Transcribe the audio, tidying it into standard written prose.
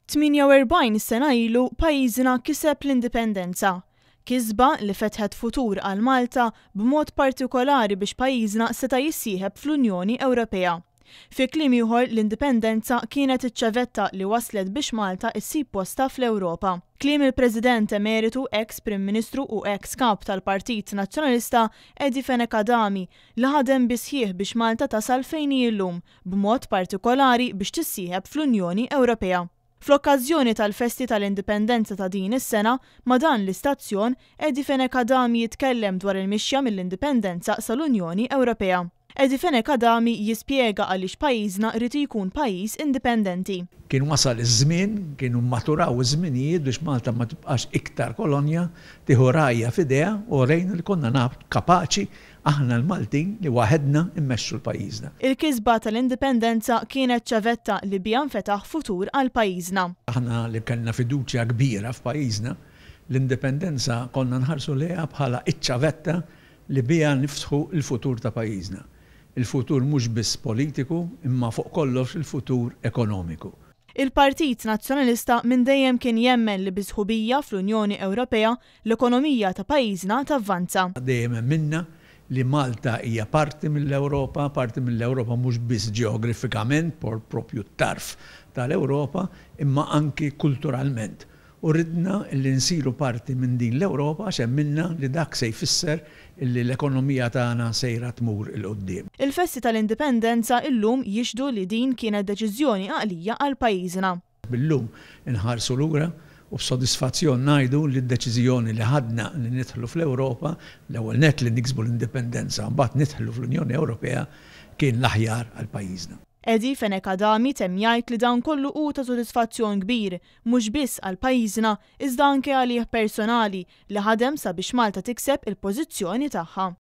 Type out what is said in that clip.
48 sena ilu pajjiżna kiseb l-Indipendenza. Kisba li fetħet futur għal Malta b'mod partikolari biex pajjiżna seta' jissieħeb fl-Unjoni Ewropea. Fi kliem ieħor l-Indipendenza kienet iċ-ċavetta li wasslet biex Malta issib postha fl-Ewropa. Kliem il-President Emeritu, eks Prim Ministru u eks Kap tal-Partit Nazzjonalista Eddie Fenech Adami li ħadem bis-sħiħ biex Malta tasal fejn hi llum b'mod partikolari biex tissieħeb fl-Unjoni Ewropea. Fl-okkażjoni tal-festi tal-Indipendenza ta' din is-sena, ma' dan l-istazzjon, Eddie Fenech Adami jitkellem dwar il-mixja mill-Indipendenza sal-Unjoni Ewropea. Eddie Fenech Adami jispjega għaliex pajjiżna ried jkun pajjiż indipendenti. Kien wasal iż-żmien, kienu mmaturaw iż-żminijiet biex Malta ma tibqax iktar kolonja, tieħu rajha f'idejha u urejna li konna kapaċi Aħna l-Maltin li waħedna mmexxu l-pajjiżna. Il-kisba tal-Indipendenza kienet ċavetta li biha nfetaħ futur għal pajjiżna. Aħna li kellna fiduċja kbira f'pajjiżna, l-Indipendenza konna nħarsu lejha bħala ċ-ċavetta li biha niftħu l-futur ta' pajjiżna. Il-futur mhux biss politiku imma fuq kollox il-futur ekonomiku. Il-Partit Nazzjonalista minn dejjem kien jemmen li bi sħubija fl-Unjoni Ewropea l-ekonomija ta' pajjiżna tavvanza. Dejjem emminna li Malta hija parti mill-Ewropa, parti mill-Ewropa mhux biss ġeografikament, proprju t-tarf tal-Ewropa, imma anki kulturalment. U ridna li nsiru parti minn din l-Ewropa għax emminna li dak se jfisser li l-ekonomija tagħna sejra tmur 'il quddiem. Il-festi tal-Indipendenza illum jixhdu li din kienet deċiżjoni għaqlija għal pajjiżna. Illum inħarsu lura u b'sodisfazzjon ngħidu li d-deċiżjoni li ħadna li nidħlu fl-Ewropa, l-ewwel nett li niksbu l-Indipendenza u mbagħad nidħlu fl-Unjoni Ewropea kien l-aħjar għal pajjiżna. Eddie Fenech Adami temm jgħid li dan kollu hu ta' sodisfazzjon kbir mhux biss għal pajjiżna iżda anke għalih personali li ħadem sabiex Malta tikseb il-pożizzjoni tagħha.